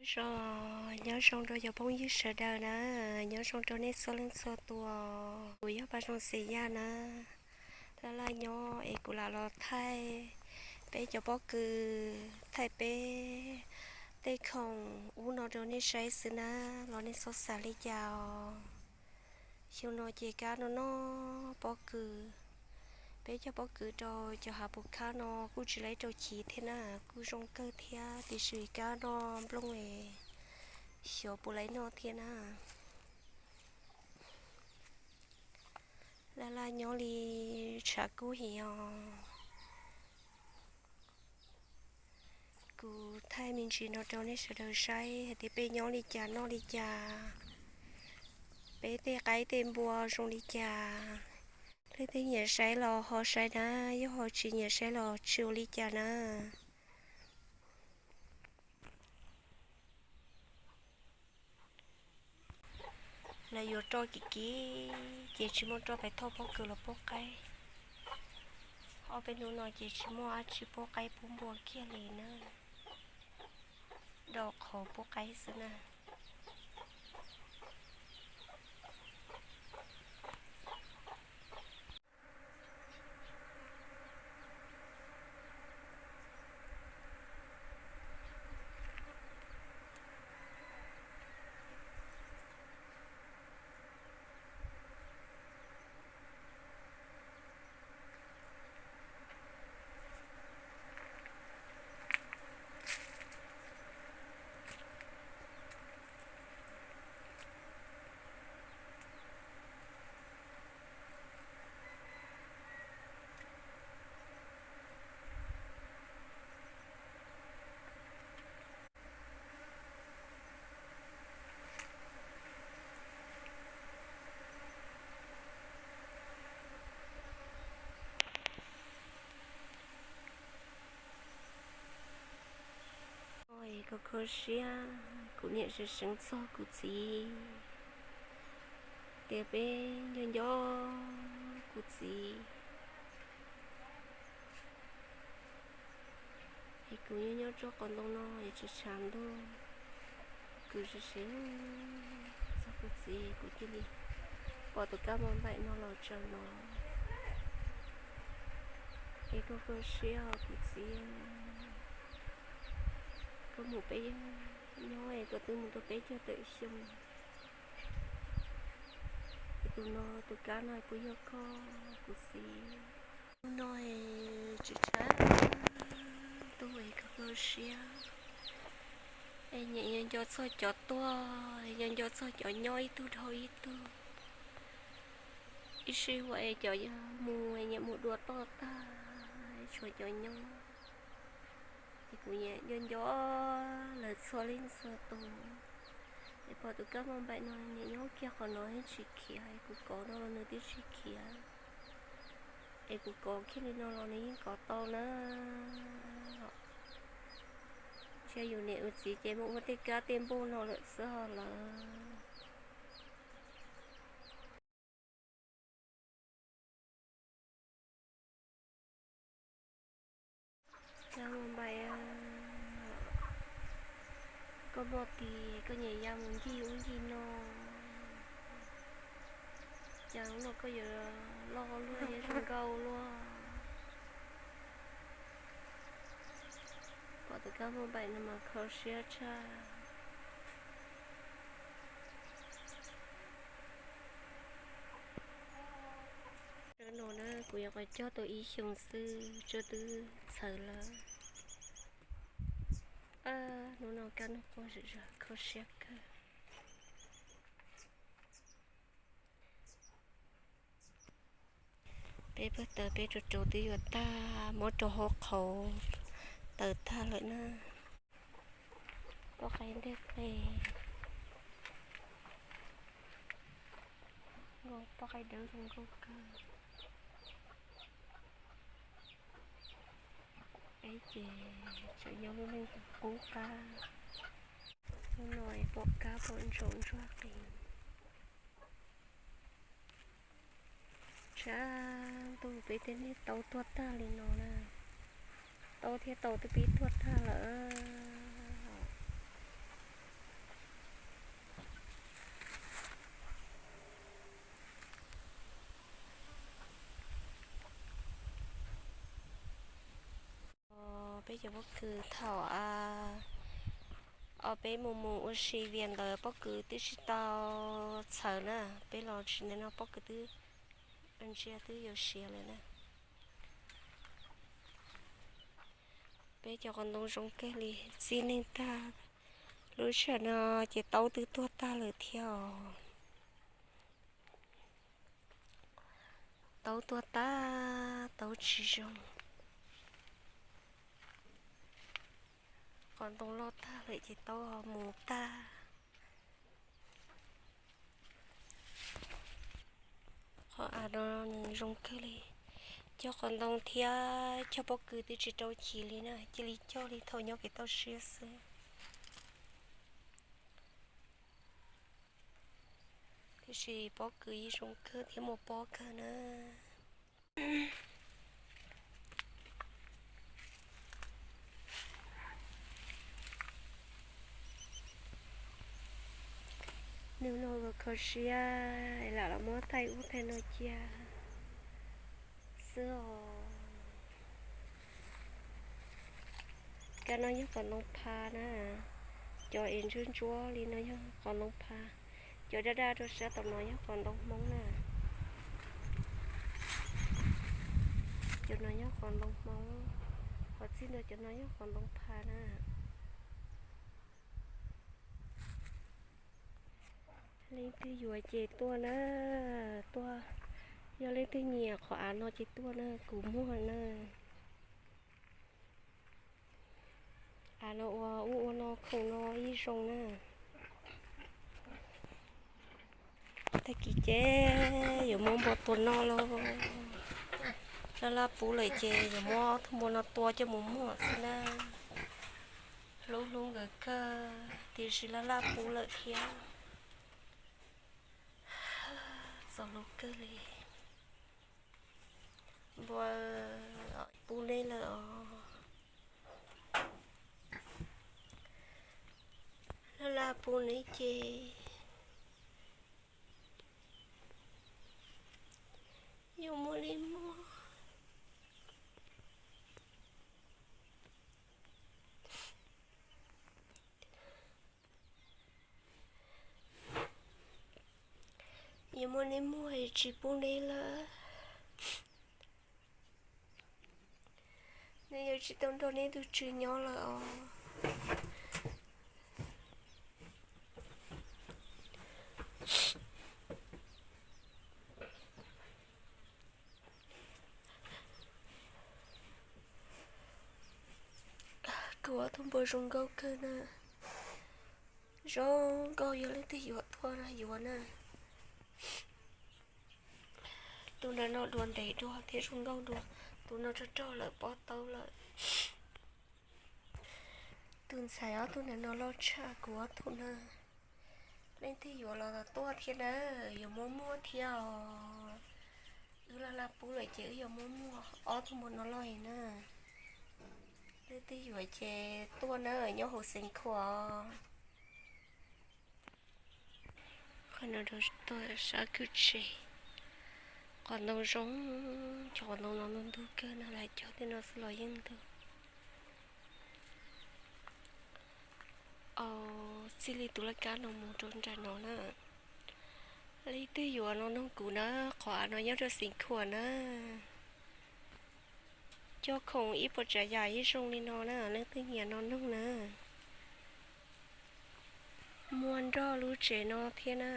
Zoo, nyob zoo rau cov phooj ywg sawv daws na, nyob zoo rau nej txhua leej txhua tus. Kuv yog Paj Zoo Xis Yaj na, laj laj nyob es kuv lam los thaij peb cov pob kws, thaij peb tej khoom ub no rau nej saib xwb na, los nej txhob xav li cas os. Xyoo no ces kab no noj pob kws, peb cog pob kws rau cov hav pus khab no kuj tsis laib rau chiv thiab na, kuj zoo kawg thiab tiam sis kab noj nplooj es xyov puas laib noj thiab na. Laj laj nyob li tshav kub heev os. Kuv thaij me ntsis no rau nej sawv daws saib hais tias peb nyob li cas noj li cas, peb tej qaib tej npua zoo li cas. Leej twg nyiam saib los ho saib na, yog ho tsis nyiam saib los tsis ua li cas na. Lawv yuav roj kim kim ces tsis muaj roj pem thauj pob kws los pub qaib. Ob peb hnub no ces tsis muaj dab tsi pub qaib pub npua kiag li na, rau qhov pub qaib xwb na. Kho kho siab, kuv niam seev seev txog kuv txiv tias peb nco nco kuv txiv. Es kuv nyob nyob rau qhov ntoo no es tshav tshav ntuj, kuv seev seev txog kuv txiv, kuv cia li pom tus kab mos npaim no los tsaws los. Es kho kho siab os kuv txiv, koj mus peb nyob es koj twb mus tau peb caug tawm xyoo, es tus no tus kab no puas yog koj kuv txiv? Hnub no es tshav tshav ntuj es kho kho siab, es nyiam nco nco txog cov tuag, nco nco txog cov nyob ib tug dhau ib tug. Ib sij huam es cov mus nyiam mus dua toj tag, tshuav cov nyob. Es kuv nyiam nco nco lawv txhua leej txhua tus. Es pom tus kab mos npaim no nyiam nyob kiag qhov no yeej tsis khiav, es kuv kov no los nws twb tsis khiav. Es kuv kov kiag li no los nws yeej kov tau na. Ntshai yus niam yus txiv ces mus ua tej kab tej npauj no lawm xwb lawm. Kab mos npaim, koj muaj tis koj nyiam ya mus ncig ub ncig no, cas hnub no koj yuav loj luaj thiab zoo nkauj luaj. Pom tus kab mos npaim no mas kho siab tshaj. Tsawb no na kuv nyuam qhuav cog tau ib xyoos xwb, tsawb twb txhawv lawm. Hnub no kab noj quaj zom zaws kho siab kawg. Peb pawg taws peb rau rau twb yuav tag, muab rau hauv qhauv taws tag lawm na. Poj qaib nteg qe, poj qaib dawb zoo nkauj kawg. Peb ces tseem nyob lub neej qub qab, hnub no pom kab pom ntsaum ntsuag qis. Tshav ntuj peb tej niag taub tuag tag li no na, taub thiab taus twb pib tuag tag lawm. Cov pob kws thaum os peb mus mus ua si vias ntawd pob kws twb tsis tau txhawv na, peb los tsis ntev no pob kws twb ntsia twb yuav siav lawm na. Peb cov qos ntoo zoo kawg li, txi neeg tag. Lub sij hawm no ces taub twb tuag tag lawm thiab os. Taub tuag tag, taub tsis zoo. Qos ntoo loj tag lawm ces taub ho mus tag. Qhov av no nws zoo kawg li. Cog qos ntoo thiab cog pob kws twb tsis rau chiv li na, cia li cog li thaum nyob kev toj siab xwb. Tiam sis pob kws yeej zoo kawg thiab muaj pob kawg na. Nws no los kho siab, lam los muab thaij ub thaij no cia xwb os. Kab no yog qos ntoo pha na, cov es ntsuab ntsuab li no yog qos ntoo pha, cov daj daj rau sab tom no yog qos ntoo hmoob na. Cov no yog qos ntoo hmoob, qhov txij no cov no yog qos ntoo pha na. Leej twg yuav ces tuaj na, tuaj. Yog leej twg nyiam qhov av no ces tuaj na, kuv muag na. Av no ua ub ua no khoom no ib zoo na. Tag kis ces yuav muab npua tua noj lauj. Laj laj pub lawm ces yuav muab ob tug npua no tua coj mus muag xwb na. Hlub hlub nkawd kawg tiam sis laj laj pub lawm thiab. Txom hlub kawg li. Npua pub neb lawm os. Laj laj pub neb ces yuav muaj li muaj. Yuav muaj li muaj es tsis pub neb lawm. Neb yuav tsis tau nrog neb tus tswv nyob lawm os. Kuv ob tug npua zoo nkauj kawg na. Zoo nkauj, yog leej twg yuav tuaj yuav na. Tus ntawm no dua ntev dua thiab zoo nkauj dua. Tus no rog rog lawm, pob taub lawm. Tus ntxhais ob tug ntawm no loj tshaj kuv ob tug na. Leej twg yuav los tuaj thiab na, yuav muab muag thiab os. Wb laj laj pub lawm ces wb yuav muab muag ob tug npua no loj li na. Leej twg yuav ces tuaj na, nyob hauv Xeev Khuam. Qhov no rau sab kwj tse, qos ntoo zoo, cov qos ntoo no ntug ntug kawg no, lam cog tej no xwb los yeej ntug. Txij li tus laj kab no mus rau nram no na. Leej twg yuav no noog kuv na, qhov av no nyob rau Xeev Khuam na. Cog khoom ib puas tsav yam ib zoo li no na, leej twg nyiam no noog na. Muaj nrog lub tsev no thiab na.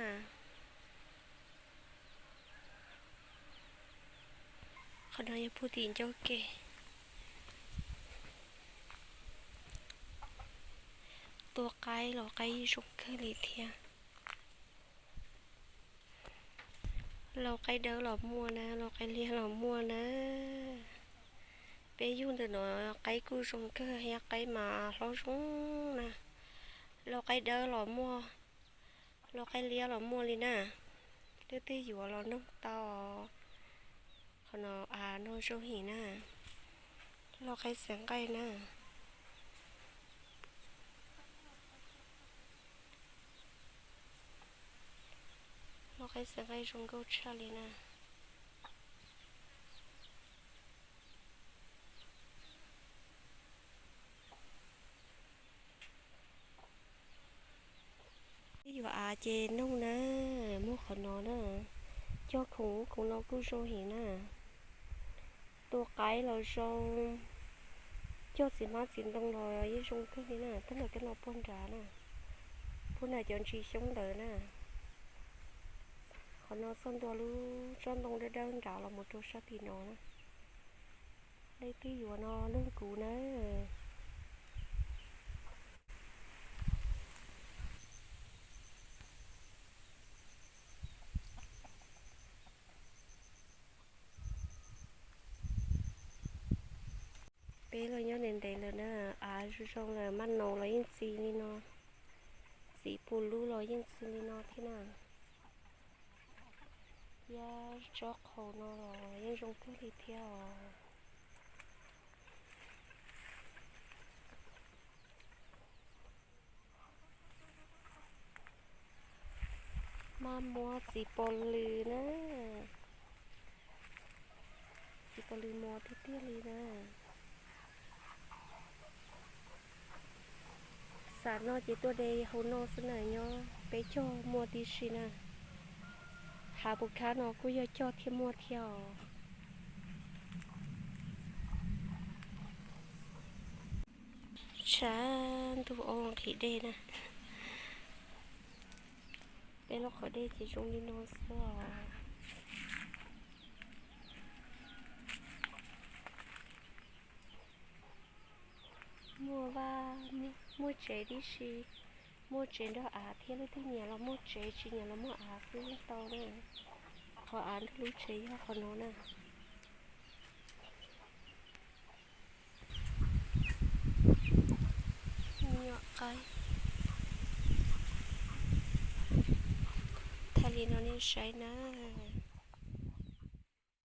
Qhov no yog puag tim ncauj ke. Tua qaib los qaib zoo kawg li thiab. Lau qaib dawb los muaj na, lau qaib liab los muaj na. Peb yug ntawm no qaib kuj zoo kawg thiab, qaib mas hlob zoo na. Lau qaib dawb los muaj, lau qaib liab los muaj li na. Leej twg yuav los noog tau. Qhov no, av no zoo heev na. Lau qaib xeev nqaij na. Lau qaib xeev nqaij zoo nkauj tshaj li na. Av ces noog na, muab qhov no na, cog khoom ub khoom no kuj zoo heev na. Tua qaib los zoo, cog txiv hmab txiv ntoo los yeej zoo kawg li na. Tab ntawm kab no puag nrad na, puag nram cov ntsis xyoob ntawd na. Qhov no txoj ntua lub tsob ntoo dawb dawb nrad los mus rau sab tim no na. Leej twg yuav no nug kuv na. Peb los nyob ntev ntev lawm na, av zoo zoo lawm, maj naus los yeej txi li no, txiv pus lub los yeej txi li no thiab na. Thiab tsob qhaus no los yeej zoo kawg li thiab os. Maj muab txiv pos lws na, txiv pos lws mos tiag tiag li na. Xam no ces tuaj de hauv no xwb na, nyob peb cog muaj tib si na. Hav puas khab no kuj yog cog thiaj muaj thiab os. Tshav ntuj ob nqhis dej na. Peb lub qhov dej ces zoo li no xwb os. Muaj vaj, muaj tsev tib si, muaj tsev nrog av thiab, leej twg nyiam los muaj tsev, tsis nyiam los muaj av xwb yeej tau na. Qhov av nrog lub tsev yog qhov no na. Nyuam qaib. Thaij li no nej saib na.